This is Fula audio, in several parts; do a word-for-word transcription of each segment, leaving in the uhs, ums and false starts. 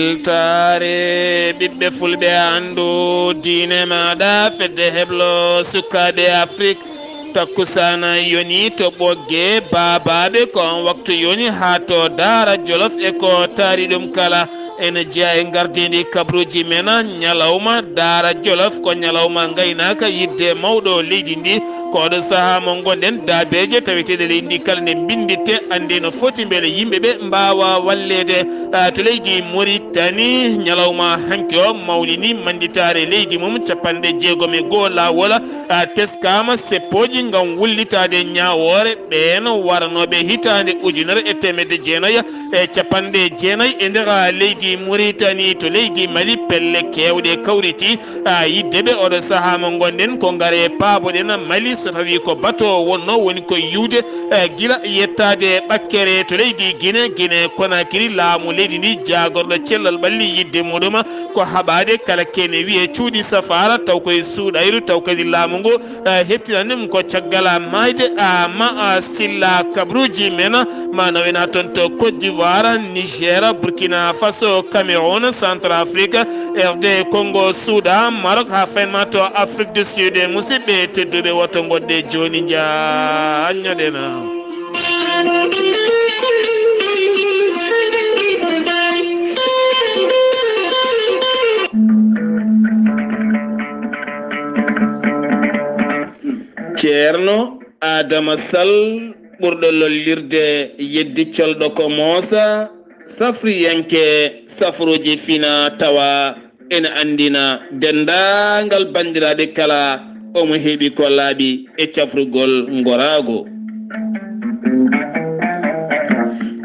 Weltaare ɓiɓɓe fulɓe, anndu diine maaɗa, fedde heblo sukaaɓe Afrik. Takkusaana yoni to Ɓoggee Baabaaɓe, ko on waktu yoni haa to Daara Jolof e ko taari ɗum kala. Ene jeyaa e ngardiindi kabruuji men, ñalawma Daara Jolof ko ñalawma ngaynaaka, yiɗde mawɗo leydi ndi. Ko oɗo sahaa mo ngonɗen, daabeeje taweteeɗe leydi ndi kala ne mbinnditte, annde no foti mbele yimɓe ɓe mbaawa walleede. Ah, to leydi Mauritanie, ñalawma hanki o mawlini mannditaare leydi mum capanɗe jeegom e goo laawol. Ah, teskaama seppooji ngam wullitaade ñaawoore ɓeen waranooɓe hitaande ujunere e teemedde jeenayi e capanɗe jeenayi e nder leydi Mauritanie. To leydi Mali, pelle keewɗe kawriti, ah, yiɗde ɓe. Oɗo sahaa mo ngonɗen, ko ngare paaboɗen Mali, so tawii ko bato wonnoo, woni ko iwde, eh, gila yettaade Ɓakkere to leydi Gine, Gine Konakiri, laamu leydi ndi, jaagorɗo cellal ɓalli, yiɗde muɗum ko haɓaade kala kene wiyee cuuɗi safaara, taw koye suuɗayru, taw kadi laamu ngu, eh, heɓtinani ɗum ko caggal maayde, ah, ma, ah, silla kabruuji men, ma nawena toon to Côte d'Ivoire, Niger, Burkina Faso, Cameroun, Centrafrique, R D Congo, Soudan, Maroc, haa faynma to Afrique du Sud. Musidɓe tedduɓe, woto ngonɗe jooni njaanñoɗen. Ceerno Adama Sall, ɓurɗo lollirde Yeddi Colɗo ko Moosa, safriyanke safruuji fina tawa, ene anndina denndaangal banndiraaɓe kala, omo heɓi ko laaɓi e cafrugol ngoraagu.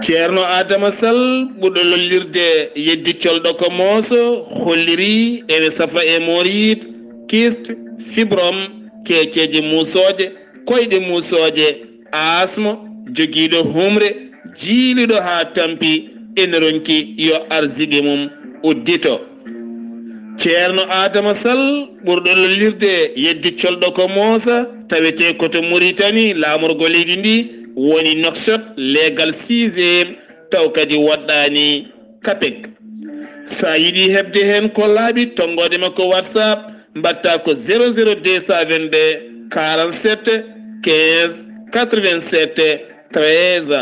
Ceerno Adama Sall, ɓurɗo lollirde Yeddi Colɗo ko Mooso, holliri ene safa e mooriyit, kyste, fibrome, keeceeje muusooje, koyɗe muusooje, asma, jogiiɗo humre, jiiliiɗo haa tampi, ene ronki yo arsiqe mum uddito. Ceerno Adama Sall, ɓurɗo lollirde Yeddi Colɗo ko Moosa, tawetee ko to Muritani, laamorgo leydi ndi, woni Nouakchott, leegal sixième, taw kadi woɗɗaani CAPEC. So a yiɗi heɓde heen ko laaɓi, tonngoode makko WhatsApp, mbaɗta ko zéro zéro deux cent vingt-deux quarante-sept quinze quatre-vingt-sept treize,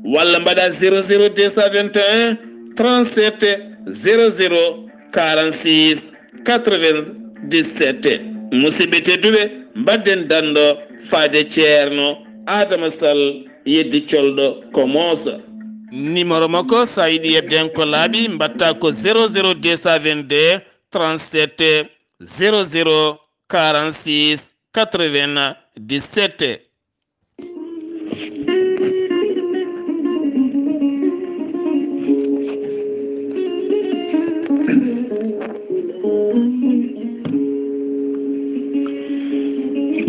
walla mbaɗa zéro zéro deux cent vingt et un trente-sept zéro zéro quarante-six quatre-vingt-dix-sept. Musidɓe tedduɓe, mbaɗden danndo faade Ceerno Adama Sall, Yeddi Colɗo ko Moosa. Numéro makko, so a yiɗi heɓde heen ko laaɓi, mbaɗta ko zéro zéro deux cent vingt-deux trente-sept zéro zéro quarante-six quatre-vingt-dix-sept.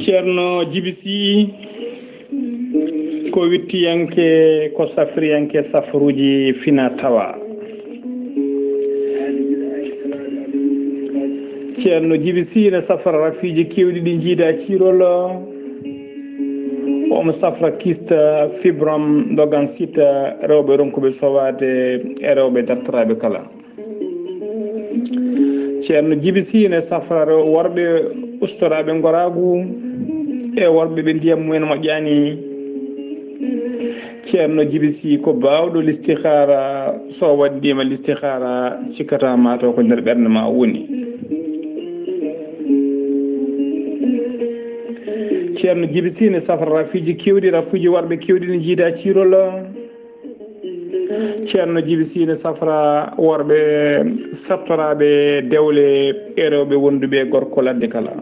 Ceerno Jibi Sy, ko wittiyanke, ko safriyanke safruuji fina tawa. Ceerno Jibi Sy ne safra rafiiji keewɗi ɗi njiida ciirol. Omo safra kyste, fibrome, dogan site, rewɓe ronkuɓe sowaade e rewɓe dartoraaɓe kala. Ceerno Jibi Sy ne safra rew-, worɓe ustoraaɓe ngoraagu e worɓe ɓe ndiyam mumen moƴƴaani. Ceerno Jibi Sy ko baawɗo listihaara, so waɗdiima listihaara, cikkata ma taw ko nder ɓernde ma o woni. Ceerno Jibi Sy ne safra rafiiji keewɗi, rafiiji worɓe keewɗi ne njiida ciirol. Ceerno Jibi Sy ne safra worɓe sattoraaɓe dewle e rewɓe wonduɓe e gorko ladde kala.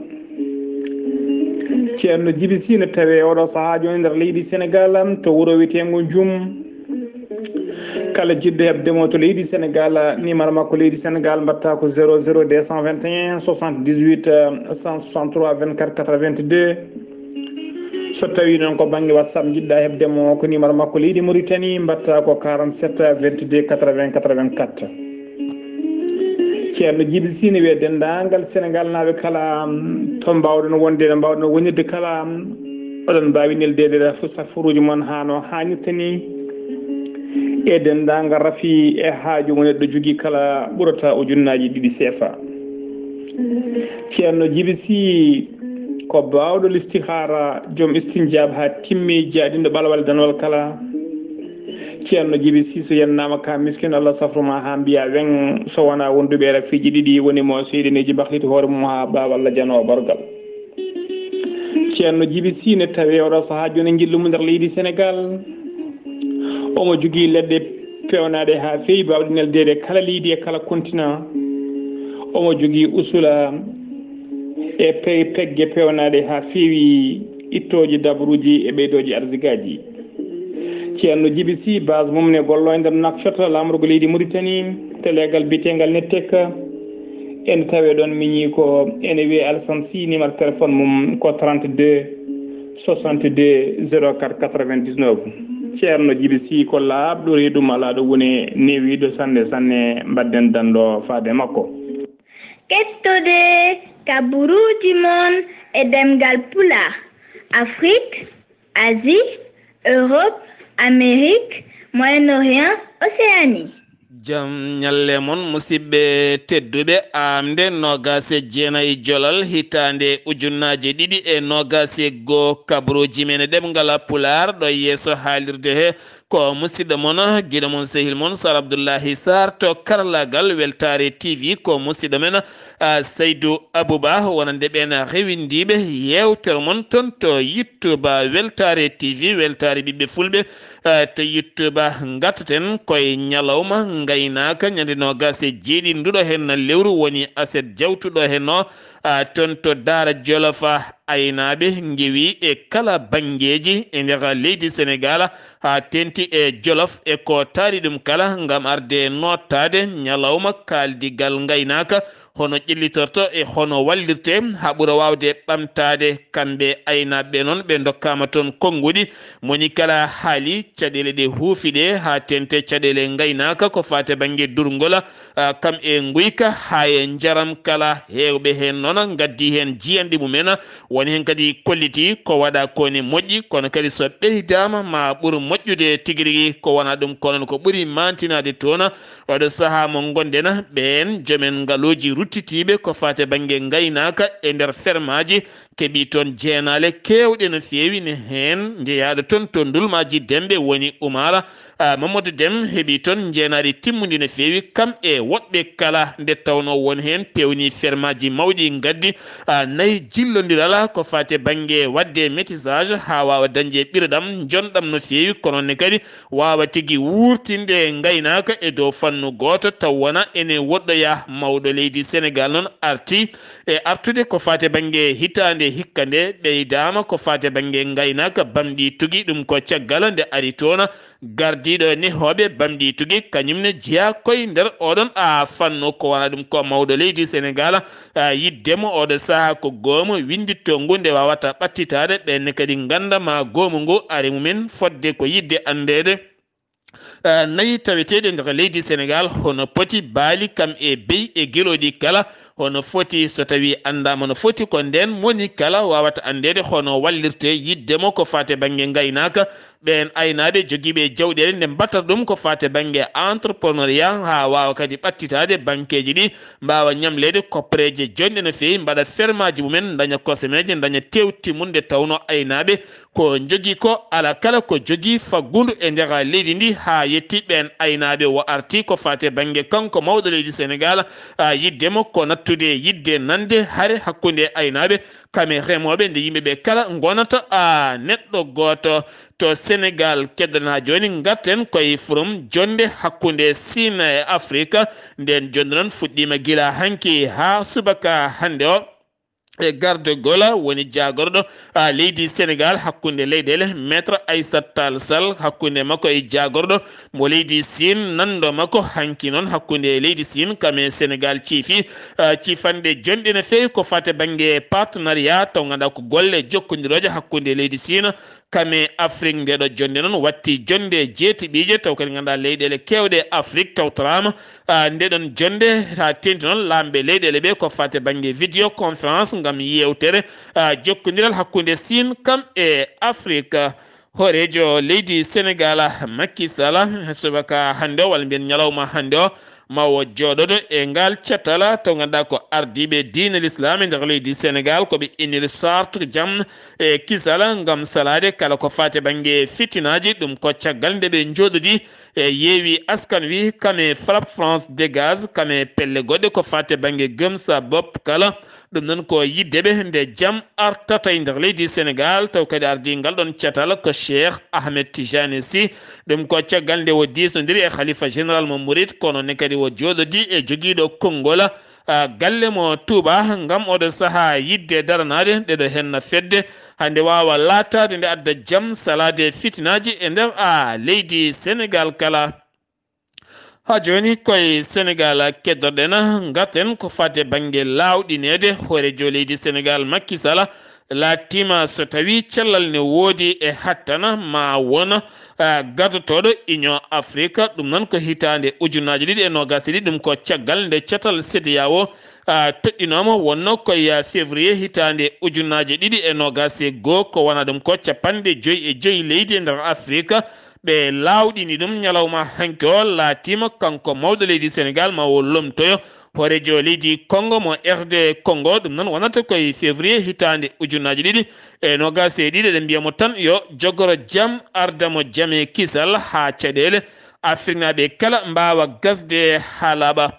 Ceerno Jibi Sy ne tawe oɗo sahaa jooni nder leydi Senegal, to wuro wiyeteengo Njum. Kala jiɗɗo heɓde mo to leydi Senegal, numéro makko leydi Senegal mbaɗta ko zéro zéro deux cent vingt et un soixante-dix-huit cent soixante-trois vingt-quatre quatre-vingt-deux. So tawii noon ko bannge WhatsApp njiɗɗa heɓde mo, ko numéro makko leydi Mauritanie, mbaɗta ko quarante-sept vingt-deux quatre-vingts quatre-vingt-quatre. Ceerno Jibi Sy ne wiya denndaangal Senegal naaɓe kala, to mbaawɗon wonde, no mbaawɗon wonirde kala, oɗon mbaawi neldeede safruuji mon haa no haanirta ni. E denndaangal rafi e haaju mo neɗɗo jogii kala ɓurata ujunnaaji ɗiɗi seefa. Ceerno Jibi Sii ko baawɗo listihaara, joom istinjaab haa timmi, jaaɗinɗo ɓalwal danwal kala. Ceerno Jibi Sii so yennaama ka miskin, Allah safru ma haa mbiya weŋ, so wonaa wonduɓe e rafiiji ɗiɗi woni mo seyɗineeji bakliti hoore mum haa ɓaawo Allah janoowo bargal. Ceerno Jibi Sii ne tawee oɗo sahaa jooni njillu mo nder leydi Senegaal. Omo jogii leɗɗe peewnaaɗe haa feewi, baawɗe neldeede kala leydi e kala continent. Omo jogii usula e pe-, pegge peewnaaɗe haa feewi, ittooji dabruuji e ɓeydooji arsigaaji. Ceerno Jibi Sii, base mum ne gollo e nder Nouakchott, laamorgo leydi Mauritanie, teleegal biyeteengal Nettec. Ene tawee ɗoon miñi ko ene wiyee Alassane Sy, numéro téléphone mum ko trente-deux soixante-deux zéro quatre quatre-vingt-dix-neuf. Ceerno Jibi Sii ko laaɓɗo, reedu malaaɗo, woni newiiɗo sanne sanne, mbaɗden danndo faade makko. Kettude kaburuuji mon e ɗemngal Pulaar, Afrique, Asie, Europe, Amérique, Moyen-Orient, Océanie. Jam ñalle mon, musidɓe tedduɓe. Aamde noogaas e jeenayi Jolal, hitaande ujunnaaje ɗiɗi e noogaas e goo, kabaruuji men e ɗemngal Pulaar, ɗo yeeso haalirde he ko musidɗo mon, giɗo mon, sehil mon, Sar Abdullahi Sarr, to karallaagal Weltaare T V ko musidɗo men, a, Seydou Abouba, wonande ɓeen rewindiiɓe yeewtere mon toon to YouTube, Weltaare T V, Weltaare ɓiɓɓe fulɓe, a, to YouTube. Ngartaten koye ñalawma ngaynaaka, ñande noogaas e jeeɗiɗi nduɗo heen lewru, woni aset jawtuɗo heen o, a, toon to Daara Jolof. Aynaaɓe ngewi e kala banngeeji e nder leydi Senegaal, haa teeŋti e Jolof, e ko taari ɗum kala ngam arde nootaade ñalawma kaaldigal ngaynaaka, hono ƴellitorto e hono wallirte haa ɓura waawde ɓamtaade kamɓe aynaaɓe ɓe noon ɓe ndokkaama toon konnguɗi. Moni kala haali caɗeele ɗe huufi ɗe haa teeŋte caɗeele ngaynaaka ko faati e bannge durngol, a, kam e nguyka haa e njaram kala. Heewɓe heen noon ngaddi heen jiyanɗe mumen, woni heen kadi kolliti ko waɗa ko ne moƴƴi, kono kadi so ɓeydaama ma ɓur moƴƴude tigi rigi. Ko wonaa ɗum ko noon ko ɓuri maantinaade toon. Oɗo sahaa mo ngonɗen, ɓeen joomen ngaluuji ruttitiiɓe ko faati e bannge ngaynaaka e nder fermaaji, keɓi toon jeenaale keewɗe no feewi, ne heen njeyaaɗo toon to Ndulmaaji Demɓe woni Umaara, a, Mamadou Dem heɓi toon njeenaari timmundi no feewi, kam e woɗɓe kala, nde tawnoo won heen peewni fermaaji mawɗi ngaddi, a, nayi jillondiral ko faati e bannge waɗde métissage haa waawa dañde ɓirɗam, njonɗam no feewi, kono ne kadi waawa tigi wuurtinde ngaynaaka e dow fannu gooto, taw wona ene woɗɗoya. Mawɗo leydi Senegaal noon arti e artude ko faati e bannge hitaande hikka nde, ɓeydaama ko faati e bannge ngaynaaka bamɗi tugi, ɗum ko caggal nde ari toon gardiiɗo e nehooɓe bamɗi tugi, kañum ne jeyaa koye nder oɗon a fannu. Ko wona ɗum ko mawɗo leydi Senegaal, a, yiɗde mo oɗo sahaa ko goomu winnditto ngu nde waawata ɓattitaade, ɓeen ne kadi ngannda ma goomu ngu ari mumen fodde ko yiɗde anndeede. A, nayi taweteeɗi e nder leydi Senegaal, hono poti, baali, kam e beyi e gelooɗi kala, hono foti, so tawii anndaama no foti, ko ndeen moni kala waawata anndeede hono wallirte yiɗde mo ko faati e bannge ngaynaaka. Ɓeen aynaaɓe jogiiɓe jawɗeele nde mbaɗata ɗum ko faati e bannge entrepreneuriat, haa waawa kadi ɓattitaade bankeeji ɗi, mbaawa ñamleede koppareeje jonɗe no feewi, mbaɗa fermaaji mumen, ndaña kosomeeje, ndaña tew timmunde, tawnoo aynaaɓe ko njogii ko, alaa kala ko jogii faggundu e nder leydi ndi, haa yetti ɓeen aynaaɓe. O arti ko faati e bannge kanko mawɗo leydi Senegaal, a, yiɗde mo ko nattude yiɗde nande hare hakkunde aynaaɓe kam e remooɓe, nde yimɓe ɓe kala ngonata, a, neɗɗo gooto. To Senegaal, keddanaa jooni, ngarten koye forum jonnde hakkunde Siin e Afrik. Ndeen jonnde noon fuɗɗiima gila hanki haa subaka hannde o. E garde gola woni jaagorɗo, a, leydi Senegaal hakkunde leyɗeele, Maître Aissata Tall Sall, hakkunde makko e jaagorɗo mo leydi Siin, nanndo makko hanki noon hakkunde leydi Siin kam e Senegaal ciifi, a, ciifanɗe jonɗe no feewi ko faati bannge partenariat, taw ngannduɗaa ko golle jokkondirooje hakkunde leydi Siin kam e Afrik. Ndeɗo jonnde noon watti jonnde jeetiɓiije, taw kadi ngannduɗaa leyɗeele keewɗe Afrik tawtoraama, a, ndeɗon jonnde, haa teeŋti noon laamɓe leyɗeele ɓe ko faati bannge vidéoconférence ngam yeewtere, a, jokkondiral hakkunde Siin kam e Afrik. Hooreejo leydi Senegaal, Macky Sall, subaka hannde o, walla mbiyen ñalawma hannde o, ma o jooɗodo e ngal catal, to ngannduɗaa ko ardiiɓe diine Lislaam e nder leydi Senegaal, ko ɓe inniri Sartu Jam e Kisal, ngam salaade kala ko faati e bannge fitinaaji. Ɗum ko caggal nde ɓe njooɗodii e yeewi askan wi, kam e Frapp France Dégage, kam e pelle goɗɗe ko faati e bannge Gëm Sa Bopp kala. Ɗum noon ko yidde ɓe nde jam artata e nder leydi Senegaal, taw kadi ardii ngal ɗon catal ko Cheikh Ahmed Tijani Sy. Ɗum ko caggal nde o diisnondiri e Khalifa Général mo Murit, kono ne kadi o jooɗodii e jogiiɗo konngol, ah, galle mo Touba, ngam oɗo sahaa yidde daranaade ɗeɗo henna fedde, hannde waawa laataade nde adda jam, salaade fitinaaji e nder, ah, leydi Senegaal kala. Haa jooni koye Senegaal keddorɗen, ngarten ko faati e bannge laawɗineede. Hooreejo leydi Senegaal, Macky Sall, laatiima so tawii cellal ne woodi e hattana ma won, ah, gardotooɗo Union Afrique. Ɗum noon ko hitaande ujunnaaje ɗiɗi e noogaas e ɗiɗi, ɗum ko caggal nde catal CEDEAO, ah, toɗɗinooma, wonno ko e février hitaande ujunnaaje ɗiɗi e noogaas e goo, ko wona ɗum ko capanɗe joyi e joyi leydi e nder Afrique. Ɓe laawɗini ɗum ñalawma hanki o, laatiima kanko mawɗo leydi Senegaal ma o lomtoyo hooreejo leydi Kongo mo R D Kongo. Ɗum noon wonata ko e février hitaande ujunnaaje ɗiɗi e noogaas e ɗiɗi. Eɗen mbiya mo tan yo jogoro jam, arda mo jam e kisal haa caɗeele Afriknaaɓe kala mbaawa gasde haa laaɓa.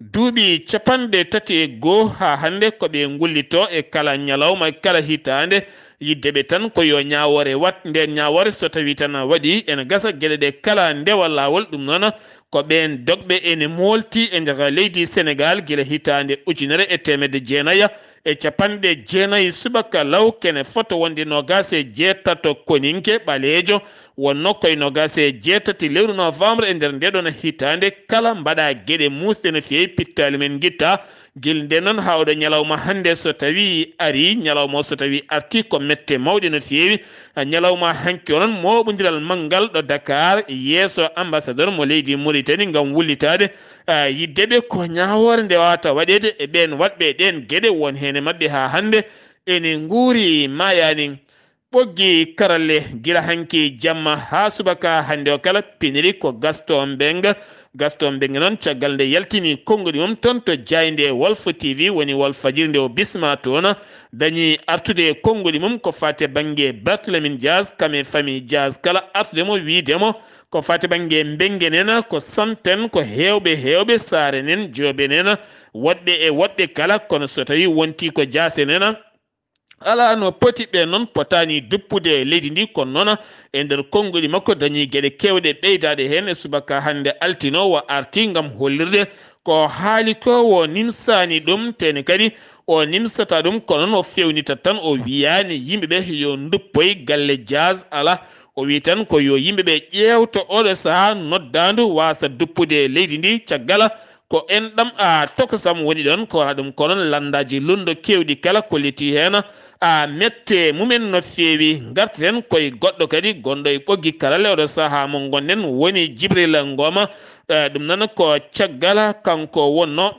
Duuɓi capanɗe tati e goo haa hannde ko ɓe ngullitoo e kala ñalawma, e kala hitaande. Yidde ɓe tan ko yo ñaawoore waɗ. Ndeen ñaawoore so tawii tan waɗii, ene gasa geɗe ɗe kala ndewa laawol. Ɗum noon ko ɓeen dogɓe ene moolti e nder leydi Senegaal gila hitaande ujunere e teemedde jeenayi e capanɗe jeenayi subaka law, kene fota wonde noogaas e jeetato koninke ɓaleejo, wonno koye noogaas e jeetati lewru novembre e nder ndeɗon hitaande. Kala mbaɗa geɗe muusɗe no feewi, pittaali men ngitta. Gila nden noon haa oɗo ñalawma hannde so tawii arii, ñalawma o so tawii artii ko mette mawɗe no feewi. Ñalawma hanki o noon mooɓondiral manngal ɗo Dakar yeeso ambassadeur mo leydi Mauritanie ngam wullitaade, ah, yidde ɓe ko ñaawoore nde waawata waɗeede e ɓeen waɗɓe ɗeen geɗe, won heen e maɓɓe haa hannde ene nguuri maayaani. Ɓoggi karalle gila hanki jamma haa subaka hannde o kala piniri ko Gaston Mbengue. Gaston Mbengue noon caggal nde yaltini konnguɗi mum toon to jaaynde Walf T V, woni Walfadjri nde o bisma toon, dañi artude e konnguɗi mum ko faati e bannge Barthélémy Dias, kam e famille Dias kala artude mo wiyde mo ko faati e bannge Mbengue nena ko santen ko heewɓe heewɓe Saare nen, Joobe nena, woɗɓe e woɗɓe kala, kono so tawii wontii ko Jaase nena, alaa no poti. Ɓe noon potaani duppude leydi ndi, kono noon e nder konnguɗi makko dañi geɗe keewɗe ɓeydaaɗe heen e subaka hannde altino, o arti ngam hollirde ko haali ko, o nimsaani ɗum, tene kadi o nimsata ɗum, kono noon o fewnita tan, o wiyaani yimɓe ɓe yo nduppoy galle Dias, alaa. O wii tan ko yo yimɓe ɓe ƴeewto oɗo sahaa noddaandu waasa duppude leydi ndi, caggal ko enɗam a tokosam woni ɗon, ko wona ɗum ko noon lanndaaji lunndo keewɗi kala kollitii heen a mette mumen no feewi. Ngarten koye goɗɗo kadi gonɗo e ɓoggi karalle oɗo sahaa mo ngonɗen, woni Jibril Ngoma. Eh, ɗum noon ko caggal kanko wonno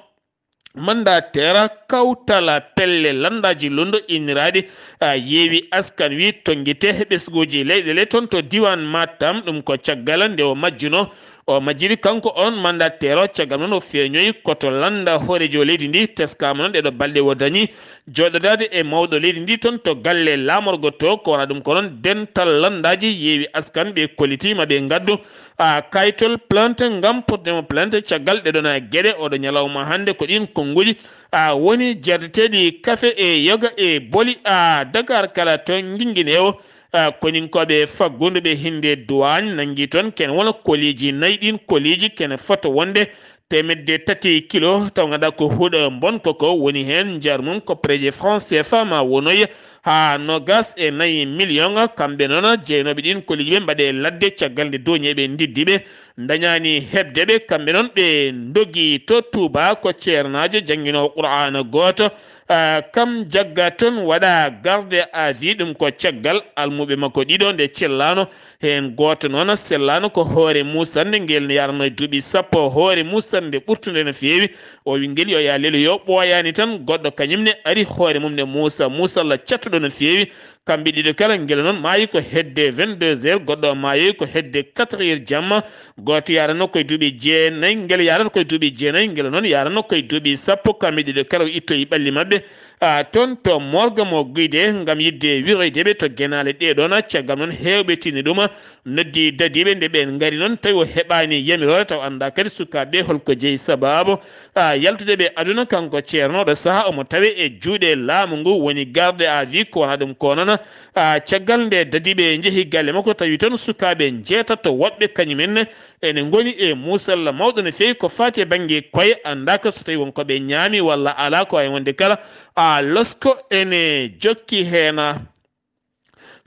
mandataire kawtal pelle lanndaaji lunndo inniraaɗi, ah, Yeewi Askan Wi, tonngite ɓesnguuji leyɗeele toon to diiwaan Matam. Ɗum ko caggal nde o majjuno, o majjiri kanko on mandataire o. Caggal noon o feeñoyi ko to lannda hooreejo leydi ndi, teskaama noon ɗeɗo balɗe o dañi jooɗodaade e mawɗo leydi ndi toon to galle laamorgo to, ko wona ɗum ko noon dental lanndaaji Yeewi Askan ɓe kollitii ma ɓe ngaddu a kayitol plainte ngam portemo plainte caggal ɗeɗon geɗe. Oɗo ñalawma hannde ko ɗin konnguɗi a woni jardeteeɗi kafe e yoga e boli a Dakar kala to nginginewo. A koninkooɓe faggunduɓe hinde duwaañ nanngi toon kene wona koliiji nayi. Ɗin koliiji kene fota wonde teemedde tati kilo, taw ngannduɗaa ko huɗo mbonko ko woni heen, njar mum ko pereje franc C F A ma wonoye haa noogaas e nayi million. Kamɓe noon jeynooɓe ɗin koliiji ɓe mbaɗe ladde caggal nde dooñeeɓe ndiddi ɓe, ndañaani heɓde ɓe. Kamɓe noon ɓe ndogi to Touba, ko ceernaajo jannginoowo Qur'aana gooto, ah, kam jagga toon waɗa garde à vue. Ɗum ko caggal almuɓe makko ɗiɗo nde cellaano. Heen gooto noon sellaano ko hoore muusannde, ngel ne yaranoo e duuɓi sappo. Hoore muusannde ɓurtunde no feewi. O wi ngel yo yaa lelu yo ɓooyaani tan, goɗɗo kañum ne ari hoore mum ne muusa, muusalla cattuɗo no feewi. Kamɓe ɗiɗo kala, ngel noon maayi ko hedde vingt-deux heures, goɗɗo o maayoyi ko hedde quatre heures jamma. Gooto yarano koye duuɓi jeenayi, ngel yarata koye duuɓi jeenayi, ngel noon yarano koye duuɓi sappo. Kamɓe ɗiɗo kala o ittoyi ɓalli maɓɓe, a, toon to morgue mo Guyde ngam yiɗde wiroyde ɓe to genaale ɗee ɗoon. Caggal noon heewɓe tinni ɗum, noddi dadiiɓe. Nde ɓeen ngari noon, tawi o heɓaani yamiroore, taw anndaa kadi sukaaɓe ɓe holko jeyi sabaabu, a, yaltude ɓe aduna. Kanko ceernooɗo sahaa omo tawe e juuɗe laamu ngu, woni garde à vue ko wona ɗum ko noon. A, caggal nde dadiiɓe njehi galle makko, tawi toon sukaaɓe njeetato woɗɓe kañum en ene ngoni e muusalla mawɗo no feewi ko faati e bannge koye, anndaa ka so tawi won ko ɓe ñaami walla alaa, ko wayi wonde kala, a, losko ene jokki heen.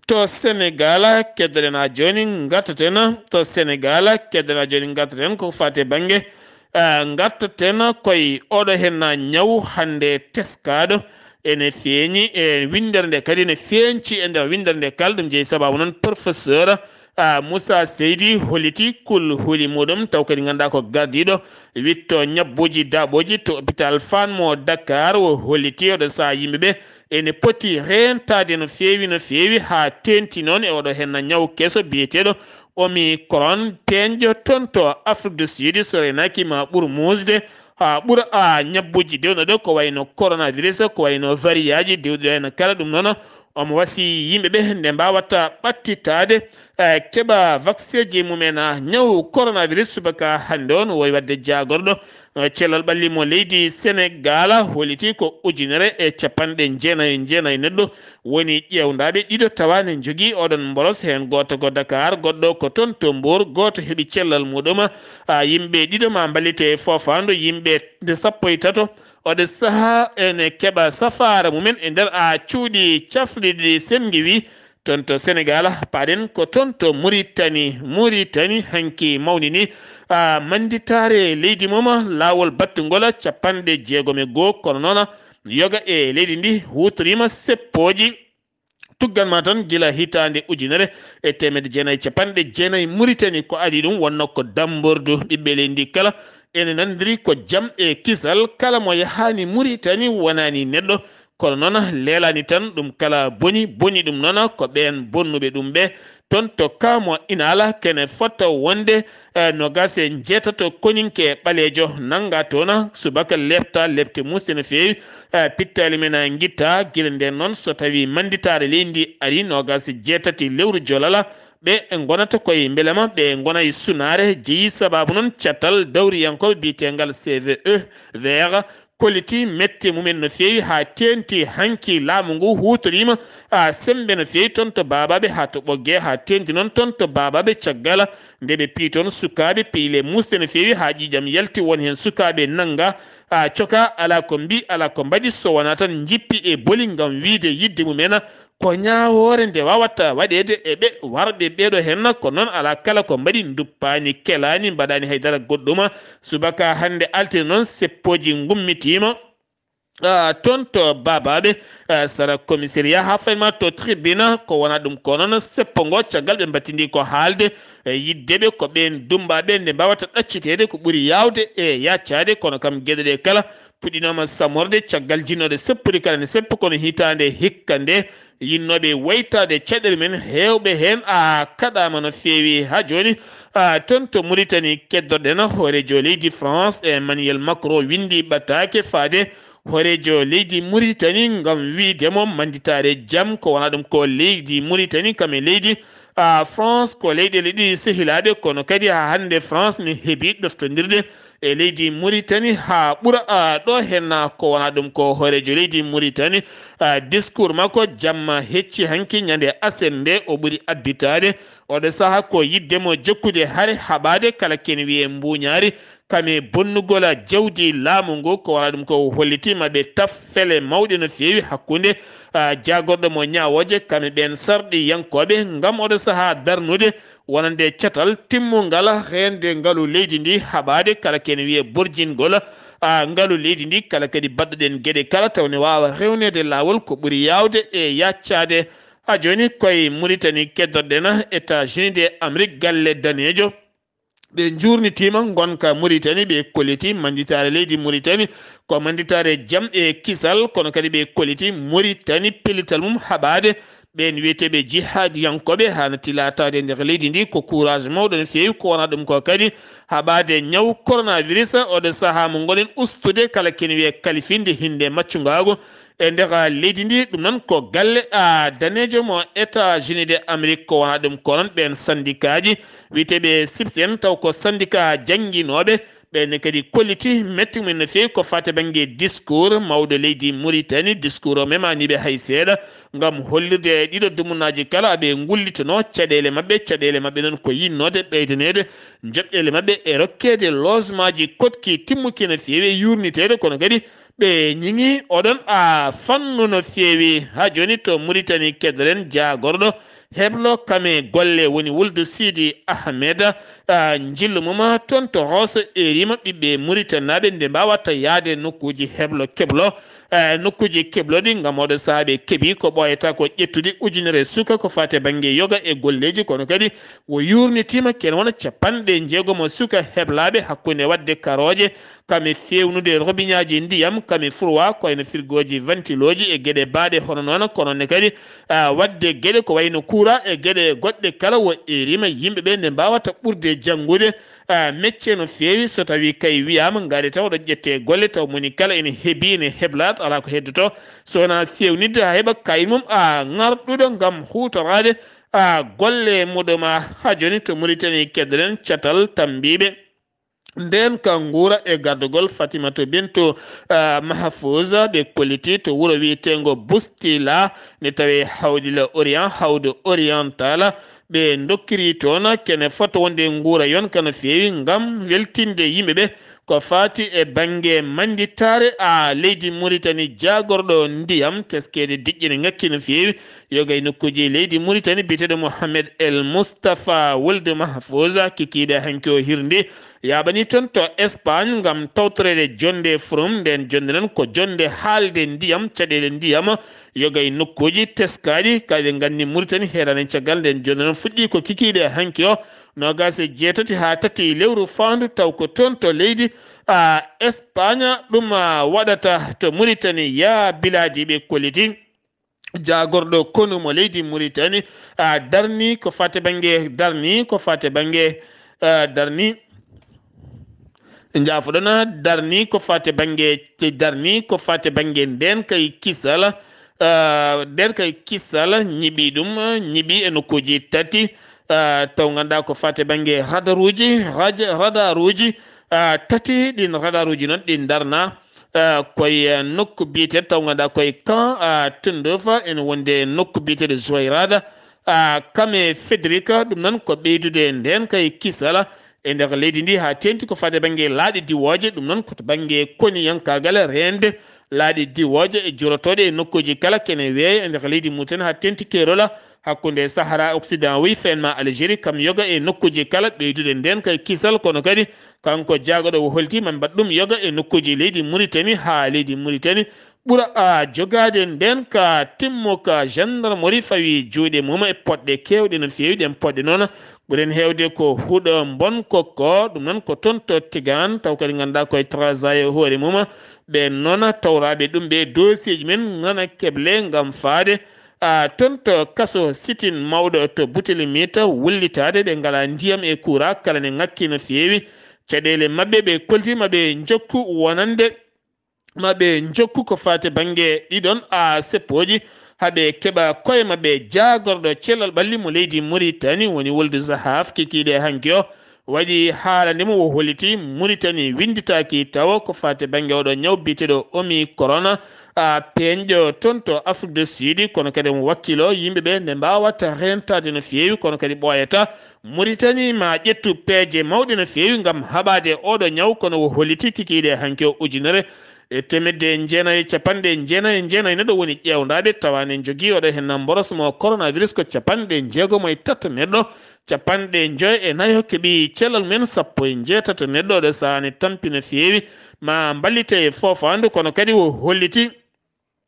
To Senegaal, keddoɗen haa jooni, ngartaten to Senegaal, keddoɗen haa jooni, ngartaten ko faati e bannge, eh, ngartaten koye oɗo heen ñaw hannde teskaaɗo. Ene feeñi e winndere nde kadi, ene feeñci e nder winndere nde kala. Ɗum jeyi sabaabu noon professeur, ah, Moussa Seydi holliti kul huli muɗum, taw kadi ngannduɗaa ko gardiiɗo witto ñabbuuji daaɓooji to hôpital Fann mo Dakar. O holliti oɗo sahaa yimɓe ɓe ene poti reentaade no feewi, no feewi, haa teeŋti noon e oɗo heen ñaw keso biyeteeɗo Omicron, peeñɗo toon to Afrique du Sud. So reenaaki ma ɓur muusde, haa ɓura, a, ñabbuuji dewɗo ɗo, ko wayno coronavirus, ko wayno variyaaji dewɗi ɗo en kala. Ɗum noon, omo wasi yimɓe ɓe nde mbaawata ɓattitaade, e, keɓa vakseeji mumen, a, ñaw coronavirus. Subaka hannde o, no wowi waɗde jaagorɗo, e, cellal ɓalli mo leydi Senegaal, holliti ko ujunere e capanɗe jeenayi e jeenayi neɗɗo woni ƴeewndaaɓe, ɗiɗo tawa ne njogii oɗon mboros, heen gooto ko Dakar, goɗɗo ko toon to Mbour, gooto heɓi cellal muɗum. A, yimɓe ɗiɗo ma mballite e foofaandu, yimɓe nde sappo e tato oɗo sahaa ene keɓa safaara mumen e nder, a, cuuɗi cafriɗi ɗi senngi wi. Toon to Senegaal, paaɗen ko toon to Muritani. Muritani hanki mawnini, a, mannditaare leydi mum, laawol battungol capanɗe jeegom e goo, kono noon yoga e leydi ndi huutoriima seppooji. Tuggan ma tan gila hitaande ujunere e teemedde jeenayi e capanɗe jeenayi Muritani, ko adii ɗum wonno ko dammbordu ɓiɓɓe leydi ndi kala ene nanndiri ko jam e kisal. Kala mo yahaani Muritani wonaani neɗɗo, kono noon leelaani tan ɗum kala boni, boni ɗum noon ko ɓeen bonnuɓe ɗum ɓe. Toon to Kamo Inala kene fota wonde, eh, noogaas e njeetato koninke ɓaleejo nannga toon subaka leɓta leɓte muusɗe no feewi, eh, pittaali men a ngitta. Gila ndeen noon, so tawii mannditaare leydi ndi ari noogaas e jeetati lewru jolala, ɓe ngonata koye mbelema, ɓe ngona e sunaare jeyi. Sabaabu noon catal dawriyankooɓe biyeteengal C V E vert kolliti mette mumen no feewi haa teeŋti hanki. Laamu ngu huutoriima, a, semmbe no feewi toon to Baabaaɓe haa to Ɓoggee, haa teeŋti noon toon to Baabaaɓe. Caggal nde ɓe piyi toon sukaaɓe, piyle muusɗe no feewi haa ƴiiƴam yalti, won heen sukaaɓe nannga, a, coka, alaa ko mbi, alaa ko mbaɗi, so wonaa tan njippi e boli ngam wiyde yiɗde mumen. Ko ñaawoore nde waawata waɗeede e ɓe warɓe ɓeeɗo heen, kono noon alaa kala ko mbaɗi, nduppaani, kelaani, mbaɗaani hay dara goɗɗum. Subaka hannde altine noon, seppooji ngummitiima, ah, toon to Baabaaɓe, ah, sara commissariat haa fayi ma to tribune. Ko wona ɗum ko noon, seppo ngo caggal ɓe mbattindi ko haalde, eh, yiɗde ɓe ko ɓeen dummbaaɓe nde mbaawata ɗacciteede ko ɓuri yaawde e yaccaade, kono kam geɗe ɗe kala puɗɗinooma samorde caggal jinnooɗe seppude kala ne seppa, kono hitaande hikka nde yinnooɓe waytaade caɗeele men, heewɓe heen, a, kaɗaama no feewi. Haa jooni, a, toon to Muritani, keddorɗen hooreejo leydi France, Emmanuel Macron, winndi ɓataake faade hooreejo leydi Muritani ngam wiyde mo mannditaare jam, ko wona ɗum ko leydi Muritani kam e leydi, a, France ko leyɗeele ɗiɗi sehilaaɓe, kono kadi haa hannde France ne heɓi ɗoftondirde e leydi Muritani haa ɓura, a, ɗo heen ko wona ɗum ko hooreejo leydi Muritani, a, discours makko jamma hecci hanki ñande aset nde o ɓuri abbitaade. Oɗo sahaa ko yiɗde mo jokkude hare haɓaade kala kene wiyee mbuuñaari, kame bonnugol jawdi laamu ngu, ko wona ɗum ko holliti ma ɓe taf fele mawɗe no feewi hakkunde, a, jaagorɗo mo ñaawooje kame ɓeen sarɗiyankooɓe ngam oɗo sahaa darnude wonande catal timmungal reende ngalu leydi ndi, haɓaade kala kene wiyee borjingol, a, ngalu leydi ndi, kala kadi baɗɗoɗen geɗe kala taw ne waawa rewneede laawol ko ɓuri yaawde e yaccaade. Haa jooni koye Muritani keddorɗen États-Unis de Amérique, galle daneejo. Ɓe njuurnitiima ngonka Muritani, ɓe kolliti mannditaare leydi Muritani ko mannditaare jam e kisal, kono kadi ɓe kolliti Muritani pellital mum haɓaade Ɓeen wiyeteeɓe jihaadiyankooɓe haanati laataade e nder leydi ndi ko courage mawɗo no feewi, ko wonaa ɗum ko kadi haɓaade ñaw coronavirus, oɗo sahaa mo ngonen ustude kala kene wiyee kalifinde hinnde maccungaagu e nder leydi ndi. Ɗum noon ko galle a daneejo mo États-Unis de Amérique, ko wonaa ɗum ko noon ɓeen sandikaaji wiyeteeɓe sips en, taw ko sandikaa jannginooɓe, ɓeen ne kadi kolliti metti mumen no feewi ko faati bannge discours mawɗo leydi Mauritanie. Discours o memaani ɓe hay seeɗa ngam hollirde ɗiɗo dumunaaji kala aɓe ngullitonoo caɗeele maɓɓe. Caɗeele maɓɓe noon ko yinnoode ɓeydaneede njoɓɗeele maɓɓe e rokkeede logement ji koɗki timmuki no feewi e yuurniteede, kono kadi ɓe ñiŋi oɗon a fannu no feewi. Haa jooni to Mauritanie kedderen jaagorɗo heblo kame golle woni wuldu Sidi Ahmed, ah, njillu mum toon to Rosso Erima ɓiɓɓe Mauritanie naaɓe nde mbaawata yaade nokkuuji heblo keblo, eh, nokkuuji kebloɗi ngam oɗo sahaa ɓe keɓi ko ɓooyata ko ƴettude ujunere suka ko faati bannge yoga e golleeji, kono kadi o yuurnitiima ken wona capanɗe jeegomo suka heblaaɓe hakkunde waɗde karooje kame fewnude robiñaaji ndiyam, kame furwa, ko wayno firgooji, vantilooji e geɗe baaɗe hono noon, kono ne kadi, ah, waɗde geɗe ko wayno kuura e geɗe goɗɗe kala wo erima yimɓe ɓe nde mbaawata ɓurde janngude, ah, mecce no feewi. So tawii kay wiyaama ngaari taw ɗo ƴettee golle taw moni kala ene hebi, ene heblaat, alaa ko heddoto so wonaa fewnitde haa heɓa kayit mum, ah, ŋarɗuɗo ngam huutoraade, ah, golle muɗum. Haa jooni to Mauritanie kedderen catal tambiiɓe ndeen ka nguura e gardugol Fatimatu Bintu, ah, Mahfouza, ɓe kolliti to wuro wiyeteengo Bustila, ne tawee Hawdila Orient, Hawdu Oriental. Ɓe ndokkiri toon kene fota wonde nguura yonka no feewi ngam weltinde yimɓe ɓe ko faati e bannge mannditaare a leydi Mauritanie jaagorɗo ndiyam, teskeede diƴƴe ne ŋakki no feewi. Yoga e nokkuuji leydi Mauritanie biyeteeɗo Mohamed El Moustapha Wuld Mahfouza kikiiɗe hanki o hirndi yaaɓani toon to Espagne ngam tawtoreede jonnde forum. Nden jonnde noon ko jonnde haalde ndiyam, caɗeele ndiyam, yoga e nokkuuji teskaaɗi. Kadi nganndi Mauritanie heeraani caggal nden jonnde noon fuɗɗi ko kikiiɗe hanki o, noogaas e jeetati haa tati lewru faandu, taw ko toon to leydi, a, Espagne ɗum, a, waɗata to Mauritanie. Yaa bilaadi ɓe kolliti. Jaagorɗo konu mo leydi Mauritanie, a, darni ko faati bannge, darni ko faati bannge, a, darni, njaafoɗon, darni ko faati bannge, darni ko faati bannge ndeen kay kisal, a, ndeen kay kisal ñiɓi ɗum, ñiɓi e nokkuuji tati, a, taw ngannduɗaa ko faati bannge radaruuji, raj-, radaruuji, a, tati, ɗin radaruuji noon ɗi darna, ah, koye, ah, nokku biyeteeɗo taw ngannduɗaa koye Camp, ah, Tindouf, ene wonde nokku biyeteeɗo Zouairada, ah, Kame Fedrika. Ɗum noon ko ɓeydude ndeen kay kisal e nder leydi ndi haa teeŋti ko faati bannge laaɗe diwooje. Ɗum noon ko to bannge koniyankaagal reende laaɗe diwooje e jurotooɗe e nokkuuji kala kene weeya e nder leydi Mauritanie haa teeŋti keerol hakkunde Sahara Occident wi fen ma Algérie, kam yoga e nokkuuji kala ɓeydude ndeen kay kisal, kono kadi kanko jaagorɗo o holti ma mbaɗ ɗum yoga e nokkuuji leydi Mauritanie haa leydi Mauritanie ɓura a jogaade ndeen ka timmo ka gendarmerie fawi juuɗe mum e poɗɗe keewɗe no feewi. Ɗen poɗɗe noon ɓuren heewde ko huɗo mbon kokko, ɗum noon ko toon to Tigan, taw kadi ngannduɗaa koye Trarza e hoore mum. Ɓeen noon tawraaɓe ɗum ɓe dossier ji men nana keble ngam faade a, toon to kaso sitin mawɗo to Boutelmite wullitaade, ɓe ngalaa ndiyam e kuuraa, kala ne ŋakki no feewi. Caɗeele maɓɓe ɓe kolti ma ɓe njokku wonande, ma ɓe njokku ko faati bannge ɗiɗon a seppooji, haa ɓe keɓa koye maɓɓe. Jaagorɗo cellal ɓalli mo leydi Mauritanie woni Wuldu Zahaf kikiiɗe hanki o, waɗi haalande mo o holliti Mauritanie winnditaaki tawo ko faati bannge oɗo ñaw biyeteeɗo Omicron, a, peeñɗo toon to Afrique du Sud, kono kadi mo wakkilo yimɓe ɓe nde mbaawata reentaade no feewi, kono kadi ɓooyata Mauritanie ma ƴettu peeje mawɗe no feewi ngam haɓaade oɗo ñaw, kono o holliti kikiiɗe hanki o ujunere e teemedde jeenayi e capanɗe jeenayi e jeenayi neɗɗo woni ƴeewndaaɓe, tawa ne njogii oɗo heen mboros mo coronavirus ko capanɗe jeegomo e tato neɗɗo, capanɗe njoy e nayo keɓi cellal men, sappo e jeetato neɗɗo. Oɗo sahaa ne tampi no feewi, ma mballite e foofaandu, kono kadi o holliti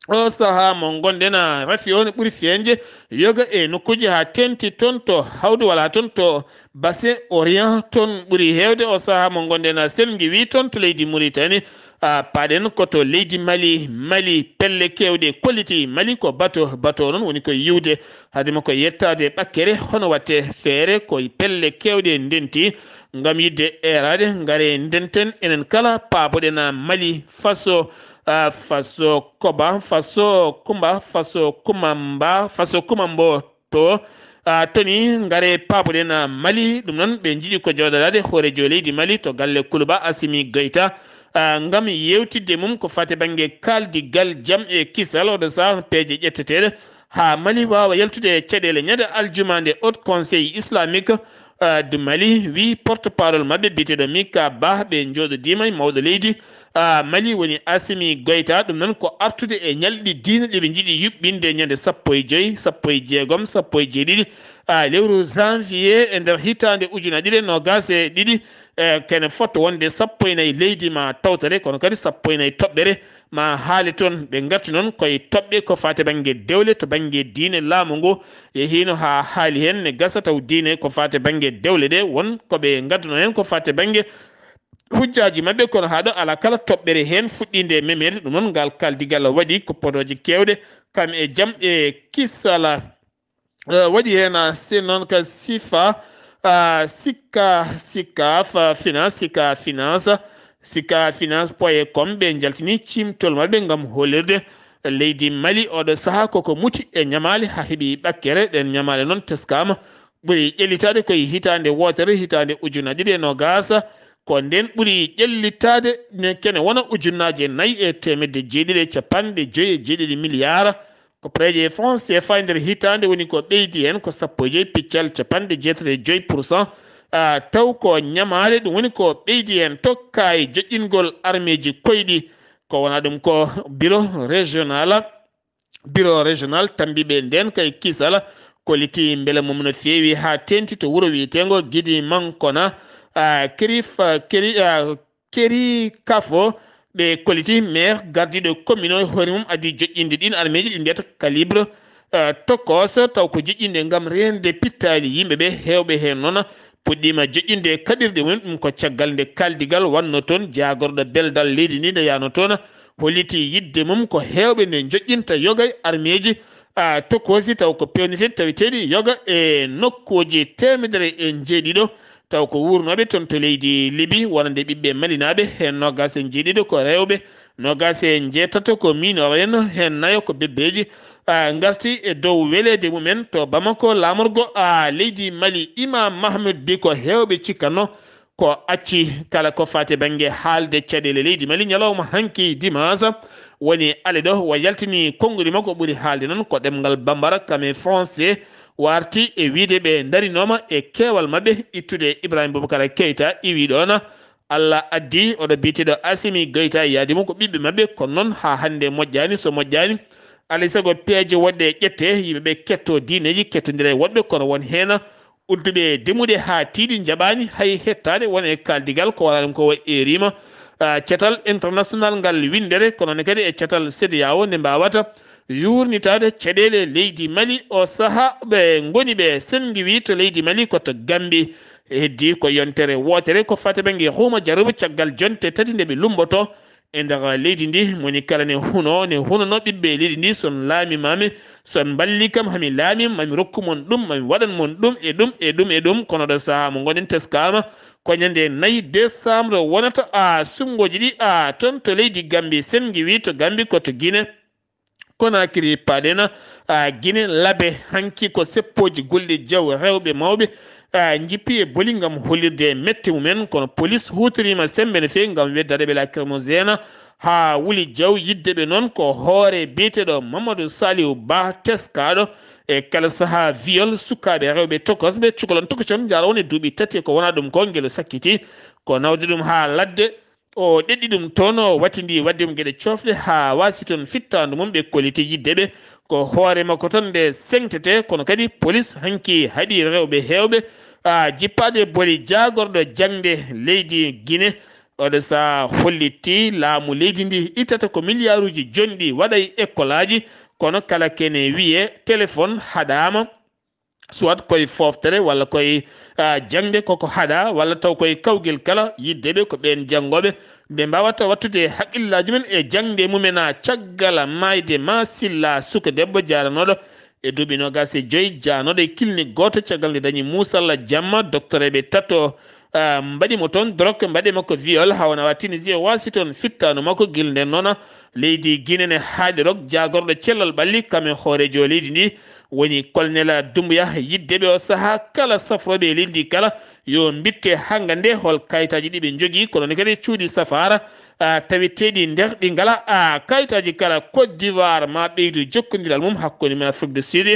o sahaa mo ngonɗen a rafi o ne ɓuri feeñde yoga e nokkuuji haa teeŋti toon to Hawdu walla toon to Bassin Orient, toon ɓuri heewde o sahaa mo ngonɗen a selngi wi toon to leydi Mauritanie. Ah, paaɗen ko to leydi Mali. Mali, pelle keewɗe kolliti Mali ko bato. Bato noon woni ko yiwde, haade makko yettaade ɓakkere. Hono waɗte feere ko pelle keewɗe ndenti ngam yiɗde eeraade? Ngare ndenten enen kala, paaboɗen Mali, Faso, ah, Faso Koba, Faso Kumba, Faso Kumamba, Faso Kumambo. To, ah, toni, ngare paaboɗen, ah, Mali. Ɗum noon, ɓe njiɗi ko jooɗoraade hooreejo leydi Mali to galle Kuluba Asimi Goyta, ah, ngam yeewtidde mum ko faati bannge kaaldigal, jam e kisal. Oɗo sahaa, peeje ƴetteteeɗe haa Mali waawa yaltude e caɗeele ñande aljuma nde Haut Conseil Islamique, ah, du Mali, wi porte-parole maɓɓe biyeteeɗo Mika Ba. Ɓe njooɗodiima e mawɗo leydi, ah, Mali woni Asimi Goyta. Ɗum noon ko artude e ñalɗi diine ɗi ɓe njiɗi yuɓɓinde ñande sappo e joy, sappo e jeegom, sappo e jeeɗiɗi, ah, lewru janvier e nder hitaande ujunaaji ɗiɗi e noogaas e ɗiɗi. Eh, kene fotto wonde sappo e nayi leydi ma tawtore, kono kadi sappo e nayi toɓɓere ma haale toon. Ɓe ngarti noon koye toɓɓe ko faati bannge dewle to bannge diine. Laamu ngu yehiino haa haali heen ne gasa taw diine ko faati bannge dewle ɗe, won ko ɓe ngadduno heen ko faati bannge hujjaaji maɓɓe, kono haa ɗo alaa kala toɓɓere heen fuɗɗiinde e memeede. Ɗum noon, ngal kaaldigal waɗi ko podooje keewɗe, kam e jam e kisala. Eh, waɗi heen, ah, si noon ka sifa, ah, sikka, sikka fa finance, sikka finance, sikka finance point com, ɓe njaltini ciimtol maɓɓe ngam hollirde leydi Mali oɗo sahaa koko muti e ñamaale haa heɓi ɓakkere. Ɗeen ñamaale noon teskaama ɓuri ƴellitaade koye hitaande wootere, hitaande ujunaaji ɗiɗi e noogaas. Ko ndeen ɓuri ƴellitaade, ne kene wona ujunnaaje nayi e teemedde jeeɗiɗi e capanɗe joy e jeeɗiɗi miliyaar. Ko peeje franc C F A e nder hitaande woni ko ɓeydi heen ko sappo e joy piccal capanɗe jeetati e joy pour cent. Ah, taw ko ñamaale, ɗum woni ko ɓeydi heen tokka e joƴƴingol armeeji koyɗi. Ko wona ɗum ko bureau régional, bureau régional tambiiɓe ndeen kay kisal kolliti mbele mum no feewi haa teeŋti to wuro wiyeteengo Gidi Mankona, ah, Keri Fa-, Keri, ah, Keri Kafo. Ɓe kolliti maire gardiiɗo commune o e hoore mum adii joƴƴinde ɗiin armeeji ɗi mbiyata calibre, ah, tokos, taw ko joƴƴinde ngam reende pittaali yimɓe ɓe. Heewɓe heen noon puɗɗiima joƴƴinde e kaɓirɗe mum. Ɗum ko caggal nde kaaldigal wannoo toon jaagorɗo beldal leydi ndi nde yahnoo toon, holliti yiɗde mum ko heewɓe nde joƴƴinta yoga e armeeji, ah, tokoosi, taw ko peewniteendi taweteeɗi yoga e nokkuuji teemedere e njeeɗiɗo, taw ko wuurnooɓe toon to leydi Libi, wonande ɓiɓɓe malinaaɓe, heen noogaas e njeeɗiɗo ko rewɓe, noogaas e njeetato ko minor'en, heen nayo ko bebbeeji, ah, ngarti e dow weleede mumen to Bamako, laamorgo, ah, leydi Mali. Imam Mahmoud Dicko, heewɓe cikkatnoo ko acci kala ko faati bannge haalde caɗeele leydi Mali. Ñalawma hanki dimanche woni ale ɗo, o yaltini konngudi makko ɓuri haalde noon ko ɗemngal Bambara, kam e français, warti e wiyde ɓe ndarinooma e keewal maɓɓe ittude Ibrahim Boubacar Keita, iwi ɗoon. Allah addi oɗo biyeteeɗo Assimi Goïta e yaade mum ko ɓiɓɓe maɓɓe, kono noon haa hannde moƴƴaani. So moƴƴaani, alaa e sago peeje woɗɗe ƴettee, yimɓe ɓe kettoo diineeji, kettondira e woɗɓe, kono won heen udduɓe demude haa tiiɗi, njaɓaani hay hettaade, won e kaaldigal ko wonaa ɗum ko wa-, eeriima, ah, catal international ngal winndere, kono ne kadi e catal CEDEAO nde mbaawata yuurnitaade caɗeele leydi Mali. O sahaa ɓe ngoni ɓe senngiwi to leydi Mali ko to Gambi. Heddi ko yontere wootere ko fate bannge huuma jaruuba caggal jonte tati nde ɓe lummboto e nder leydi ndi. Moni kala ne huno, ne hunono ɓiɓɓe leydi ndi, son laamimaami, son mballi kam, hami laami, mami rokku mon ɗum, mami waɗan mon ɗum e ɗum e ɗum e ɗum. Kono ɗo sahaa mo ngonen teskaama, ko ñande nayi décembre wonata a sunngoji ɗi a toon to leydi Gambi, senngiwi to Gambi ko to Guinée. Conakry paɗen, a, Guinée Labe, hanki ko seppooji gulɗi jaw rewɓe mawɓe, a, njippi e boli ngam hollirde mette mumen, kono police huutoriima semmbe no feewi ngam weddaade ɓe lacrymogène haa wuli jaw. Yidde ɓe noon ko hoore biyeteeɗo Mamadou Saliou Ba, teskaaɗo e kala sahaa viol sukaaɓe rewɓe tokosɓe, cukalon tokosyon, njaara won e duuɓi tati ko wonaa ɗum ko ngel sakkiti, ko nawde ɗum haa ladde. O ɗeɗɗi ɗum toon, o wattindi waɗde ɗum geɗe coofɗe haa waasi toon fittaandu mum. Ɓe kolliti yidde ɓe ko hoore makko tan nde seŋtetee, kono kadi polis hanki haɗi rewɓe heewɓe, a, jippaade boli jaagorɗo jaŋde leydi Guinée. Oɗo sahaa hollitii laamu leydi ndi ittata ko miliyaaruuji jonɗi waɗa e ekkolaaji, kono kala kene wiyee téléphone haɗaama, soit koye fooftere walla koye, ah, jaŋde koko haɗa, walla taw koye kawgel kala yidde ɓe ko ɓeen janngooɓe nde mbaawata wattude haqqillaaji men e jaŋde mumen, a caggal maayde Masilla, suka debbo jaaranooɗo e duuɓi noogaas e joy, jaanooɗo e clinique gooto, caggal nde dañi muusalla jamma, doktoreeɓe tato, ah, mbaɗi mo toon drogue, mbaɗi makko viol, hawana wa Tunisie, waasi toon fittaandu makko. Gila nden noon, leydi Guinée ne haaɗi rok, jaagorɗo cellal ɓalli, kam e hooreejo leydi ndi, woni Colonel Doumbouya, yidde ɓe o sahaa kala safrooɓe e leydi ndi kala, yo mbitte hannga nde hol kayitaaji ɗi ɓe njogii, kono ne kadi cuuɗi safaara, ah, taweteeɗi nder ɗi ngala, ah, kayitaaji kala. Côte d'Ivoire ma ɓeydu jokkondiral mum hakkunde mum Afrique du Sud.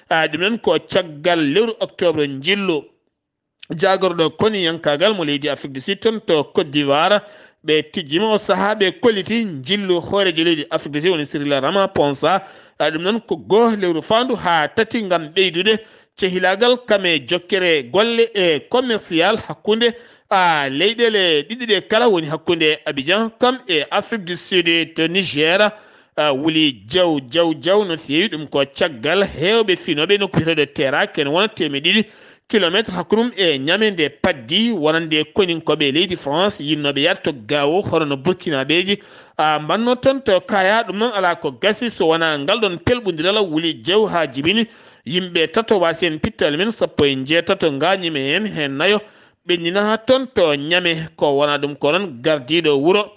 Ah, ɗum noon ko caggal lewru octobre njillu jaagorɗo koniyankaagal mo leydi Afrique du Sud toon to Côte d'Ivoire. Ɓe tijjima o sahaa ɓe kolliti njillu hooreejo leydi Afrique du Sud woni Cyril Ramaphosa. Ah, ɗum noon ko goo lewru faandu haa tati ngam ɓeydude cehilaagal kam e jokkere golle e commercial hakkunde, ah, leyɗeele ɗiɗi ɗe kala, woni hakkunde Abidjan kam e Afrique du Sud to Niger. Ah, wuli jaw, jaw, jaw no feewi. Ɗum ko caggal heewɓe finooɓe nokku biyeteeɗo Terra, ken wona teemeɗe ɗiɗi kilometre hakkunde mum e Niamey nde paddi, wonande koninkooɓe leydi France yinnooɓe yahde to Gao, hono no Burkinaaɓeeji, ah, mbanno toon to Kaya. Ɗum noon alaa ko gasi so wonaa ngal ɗoon pelɓondiral wuli jaw haa jibini. Yimɓe tato waasi heen pittaali men, sappo e njeetato ngaañiima heen, heen nayo ɓenndinaa toon to Niamey. Ko wonaa ɗum ko noon gardiiɗo wuro,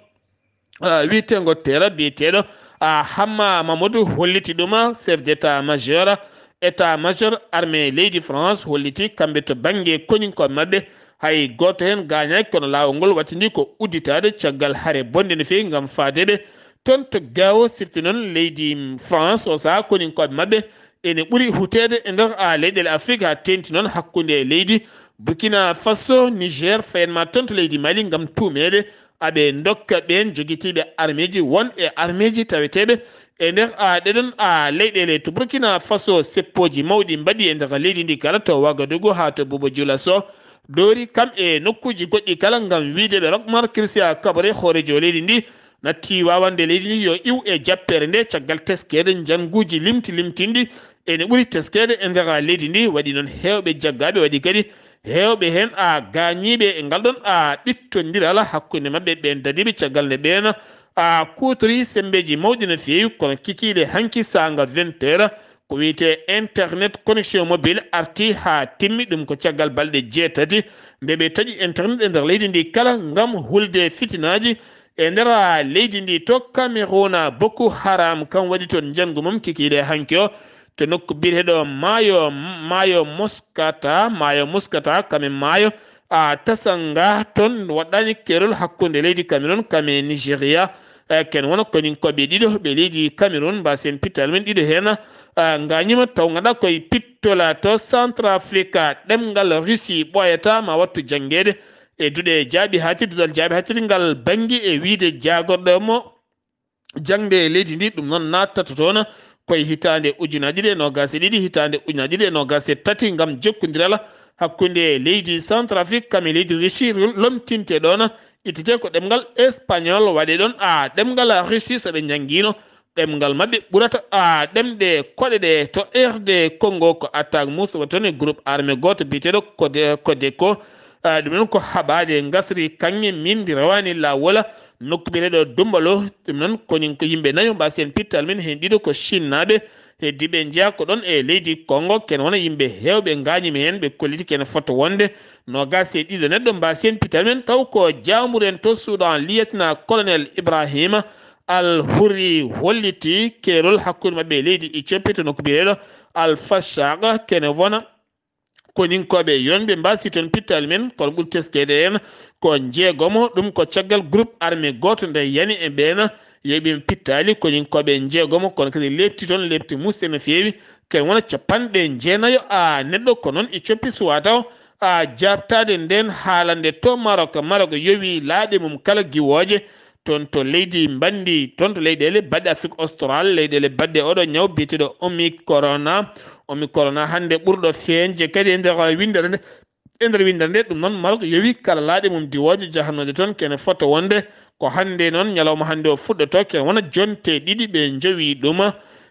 ah, wiyeteengo Terra, biyeteeɗo, ah, Hamma Mamadou holliti ɗum, chef d'état-major, état-major armée leydi France holliti kamɓe to bannge koninkooɓe maɓɓe, hay gooto heen gaañaaki, kono laawol ngol wattindi ko udditaade caggal hare bonnde no feewi ngam faade ɓe toon to Gao. Sirti noon leydi France o sahaa koninkooɓe maɓɓe ene ɓuri huteede e nder, ah, leyɗeele Afrique, haa teeŋti noon hakkunde leydi Burkina Faso, Niger, fayen ma toon to leydi Mali ngam tuumeede aɓe ndokka ɓeen jogitiiɓe armeeji won e armeeji taweteeɓe e nder, ah, ɗeɗon, ah, leyɗeele. To Burkina Faso, seppooji mawɗi mbaɗi e nder leydi ndi kala, to Ouagadougou haa to Bobo Dioulasso, Dori kam e nokkuuji goɗɗi kala ngam wiyde ɓe Roch Marc Christian Kaboré, hooreejo leydi ndi, natti wawande leydi ndi yo iw e jappeere nde caggal teskeede njannguuji limti limtinɗi ene ɓuri teskeede e nder leydi ndi. Waɗi noon heewɓe jaggaaɓe, waɗi kadi heewɓe heen a gaañiiɓe e ngal ɗoon a ɓittondiral hakkunde maɓɓe ɓeen dadiiɓe caggal nde ɓeen a kuutori semmbeeji mawɗi no feewi. Kono kikiiɗe hanki saanga vingt heures, ko wiyetee internet connexion mobile arti haa timmi. Ɗum ko caggal balɗe jeetati nde ɓe taƴi internet e nder leydi ndi kala ngam hulde fitinaaji e nder leydi ndi. To Cameroun, Boko Haram kam waɗi toon njanngu mum kikiiɗe hanki o to nokku biyeteeɗo maayo, maayo Muskata, maayo Muskata kam e maayo a Tasanga. Toon waɗɗaani keerol hakkunde leydi Cameroun kam e Nigeria. Eh, ken wona koninkooɓe ɗiɗo ɓe leydi Cameroun, mbasen pittal men ɗiɗo heen, eh, ngaañiima taw ngannduɗaa koye pittola to Centrafrique, ɗemngal Russie ɓooyata ma wattu janngeede e duɗe jaaɓi haaɗi, duɗal jaaɓi haaɗi ngal banngi e wiyde jaagorɗo mo jaŋde e leydi ndi. Ɗum noon nattata toon koye hitaande ujunaaji ɗiɗi e noogaas e ɗiɗi, hitaande ujunaaji ɗiɗi e noogaas e tati ngam jokkondiral hakkunde leydi Centrafrique kam e leydi Russie lomtinte ɗoon. Ittete ko ɗemngal espagnol waɗe ɗoon a ɗemngal Russie so ɓe njanngiino ɗemngal maɓɓe ɓurata a ɗemɗe koɗe ɗe to R D Congo. Ko attaque mousse waɗi toon e groupe armé gooto biyeteeɗo Code-, Codeco. Ah, ɗum noon ko haɓaade ngasri kaŋŋe min ndi rewaani laawol nokku biyeteeɗo Dumbalo. Ɗum noon koni ko yimɓe nayo mbasen pittal men heen ɗiɗo ko Chinnaaɓe. Heddiiɓe njeyaa ko ɗoon e leydi Congo, ken wona yimɓe heewɓe ngaañiima heen, ɓe kolliti ken foto wonde noogaas e ɗiɗo neɗɗo mbasen pittal men, taw ko jaamburen to Soudan, lieutenant colonel Ibrahima Al Hurri holliti keerol hakkunde maɓɓe e leydi Éthiopie to nokku biyeteeɗo Al Fashaq, ken wona koninkooɓe yonɓe mbaasi toon pittaali men, kono ɓuri teskeede heen ko njeegomo. Ɗum ko caggal groupe armé gooto nde yani e ɓeen, yeeɓi pittaali koninkooɓe njeegomo, kono kadi leepti toon, leepti muusɗe no feewi, ken wona capanɗe jeenayo a neɗɗo. Ko noon Éthiopie suwaa taw a jaabtaade ndeen haalande to Maroc. Maroc yowi laaɗe mum kala giwooje toon to leydi mbanndi, toon to leyɗeele baɗɗe Afrique Austral, leyɗeele baɗɗe oɗo ñaw biyeteeɗo Omicorona. Omicorona hannde ɓurɗo feeñde kadi e nder winndere nde, e nder winndere nde. Ɗum noon Maroc yowi kala laaɗe mum diwooje jahannooje toon, kene fota wonde ko hannde noon, ñalawma hannde o fuɗɗoto, kene wona jonte ɗiɗi ɓe njowi ɗum,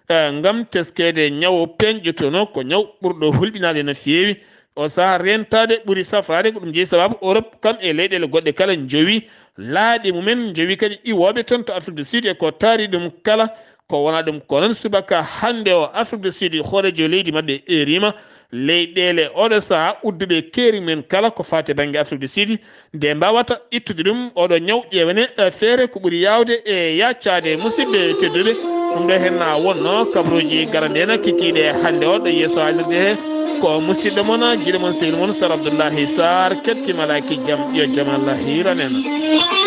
eh, ngam teskeede ñaw peeñɗo toon o, ko ñaw ɓurɗo hulɓinaade no feewi. O saha rentaade ɓuri safraade, ko ɗum jeyi sababu Europe kam e leyɗeele goɗɗe kala njowi laaɗe mumen, njowi kadi iwooɓe toon to Afrique du Sud. E ko taari ɗum kala, ko wona ɗum ko noon, subaka hannde o, Afrique du Sud, hooreejo leydi maɓɓe erima leyɗeele oɗo saha udduɓe keeri men kala ko faati bannge Afrique du Sud, nde mbawata ittude ɗum oɗo ñaw, ƴeewene, eh, feere ko ɓuri yaawde e yaccaade. Musidɓe tedduɓe, ɗum ɗo hen na wonno kabaruuji garande en kikiiɗe hannde o ɗo yeeso haalirde he. Ko musidɗo mon, giɗo mon, sehil mon, Sar Abdoullahi Sarr, ketki malaaki jam, yo jam Allah hiiran en.